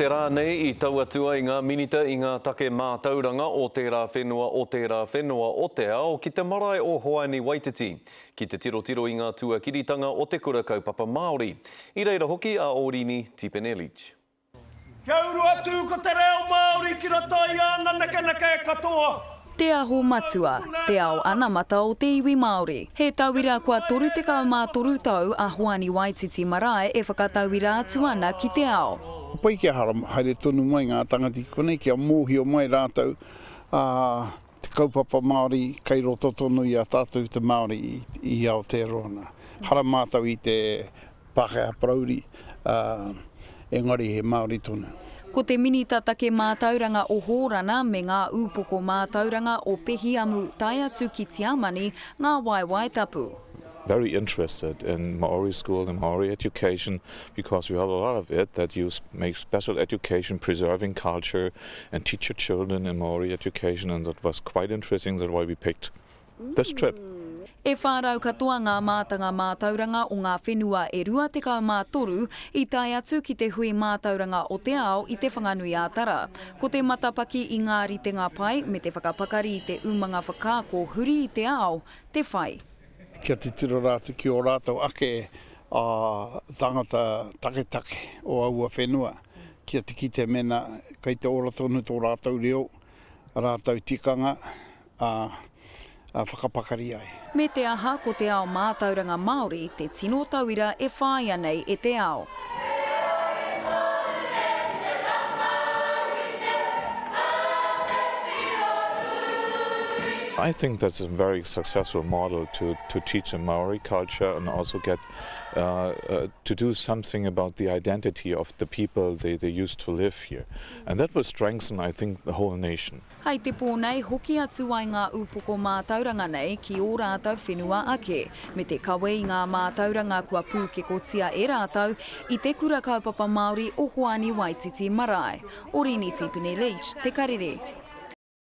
Te rā nei i tau atu ai ngā Minita i ngā take mātauranga o tērā whenua o tērā whenua o te ao ki te marae o Hoani Waititi ki te tirotiro i ngā tuakiritanga o te Kura Kaupapa Māori. I reira hoki a Ōrini Tipene Leach. Kia uru atu ko te reo Māori ki roto i āna nekeneke katoa. Te Aho Matua, te ao anamata o te iwi Māori. He tauira kua 33 tau a Hoani Waititi Marae e whakatauira atu ana ki te ao. Pai kia haere tonu mai ngā tangata ki konei kia mōhio mai rātou te kaupapa Māori kei roto tonu i a tātou te Māori i Aotearoa nā. Hara mātou i te Pākehā parauri, ā, engari he Māori tonu. Ko te Minita Take Mātauranga o Hōrana me ngā ūpoko mātauranga o Pehiamu tae atu ki Tiamani ngā waewae tapu. Very interested in Maori school and Maori education because we heard a lot of it that you make special education preserving culture and teach your children in Maori education and that was quite interesting that why we picked this trip. E 400 katoa ngā mātanga mātauranga o ngā whenua e 23 i tae atu ki te hui mātauranga o te ao i Te Whanganui-ā-Tara. Ko te matapaki i ngā ritenga pai me te whakapakari i te umanga whakaako huri i te ao te whai. Kia titiro rātou ki ō rātou ake tāngata taketake o aua whenua, kia te kite mēnā kei te ora tonu tō rātou reo, rātou tikanga, ā, whakapakari ai. Me te aha, ko te ao mātauranga Māori te tino tauira e whāia nei e te ao. I think that's a very successful model to, to teach the Maori culture and also get uh, uh, to do something about the identity of the people they, they used to live here. And that will strengthen, I think, the whole nation. Hei te pō nei, hoki atu ai ngā ūpoko mātauranga nei ki ō rātou whenua ake, me te kawe i ngā mātauranga kua pūkekotia e rātou i Te Kura Kaupapa Māori o Hoani Waititi Marae. Orini Tipene Leach, Te Karere.